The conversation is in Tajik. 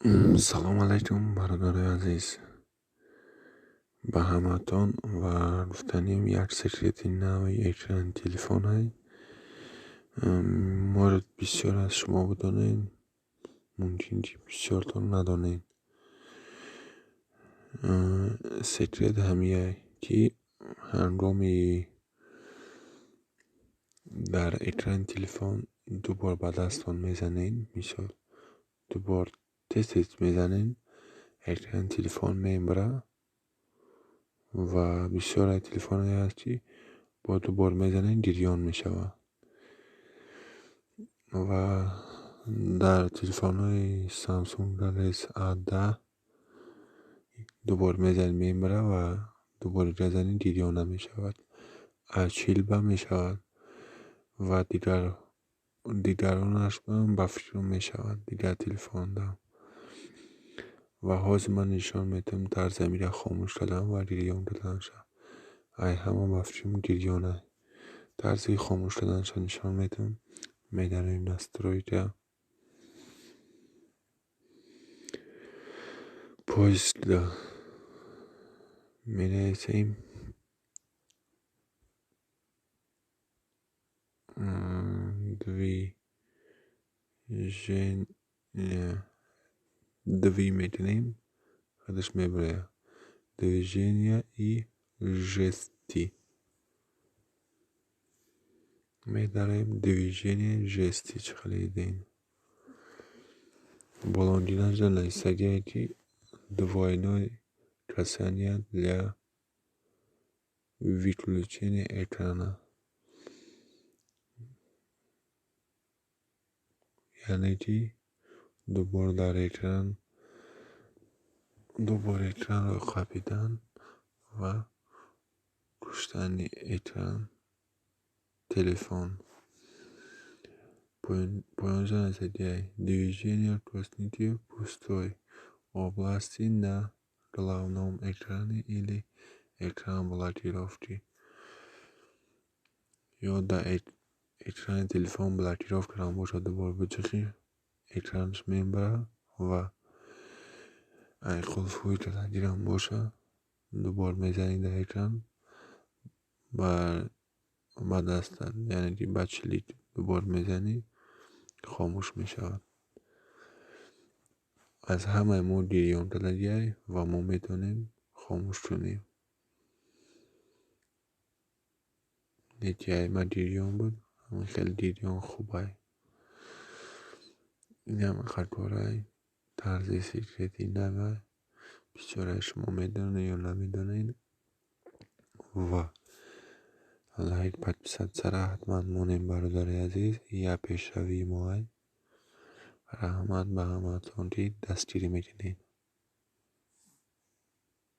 Салом алайкум, бародарои азиз, ба ҳамаатон ва гуфтанем як секрети нави экрани телефонай. Может, бисёр аз шумо бидонед, мумкин ки бисёртон надонед. Секрет ҳамияй, ки ҳангоми дар экрани телефон ду бор ба дасттон мезанед, мисол, ду бор тез тез мезанед, экрани телефон мебара ва бисёр телефонҳое ҳаст, ки бо ду бор мезанед, гирён мешавад. Ва дар телефонҳои Samsung Galaxy A10 ду бор мезанед, мебара ва ду бор дига занед, гирён намешавад. А40 ба мешавад ва дигаронаш ба фикрам мешавад, дигар телефонда. Ва ҳозир ман нишон медиҳам тарзи амира хомӯш кардан ва гирён карданша. Ай ҳама ба фикрам гирёна. Тарзи хомӯш карданша нишон медиҳам. Медароем настройка, поиск да менависем движение, дви мекунем, худаш мебарояд. Движения и жесты. Медароем движение, жесты, чӣ хеле дидем. Болонгинаша нависагие, ки двойное касание для выключения экрана. Яъне ки ду бор дар экран, ду бор экранро қапидан ва куштани экран телефон. Поёнша нависагиай: движение коснитесь пустой области на главном экране или экран блокировки. Ё дар экрани телефон блокировкарам бошад, ду бор биҷиқӣ, экранаш мебара ва ай қулфҳои каладирам боша, ду бор мезанӣ дар экран ба дастат, яъне ки ба чилик ду бор мезанӣ, хомӯш мешавад. Аз ҳамаи мо гирён кардагиай ва мо метавонем хомӯш кунем. Не ки ай ма гирён буд, ҳамин хеле гирён хубай. Инам корай тарзи секрети навай. Бисёре шумо медонед ё намедонед. Ва лайк, подписаться ҳатман монем, бародари азиз. Як пешравии моай. Раҳмат ба ҳамаатон, ки дастгирӣ мекунед.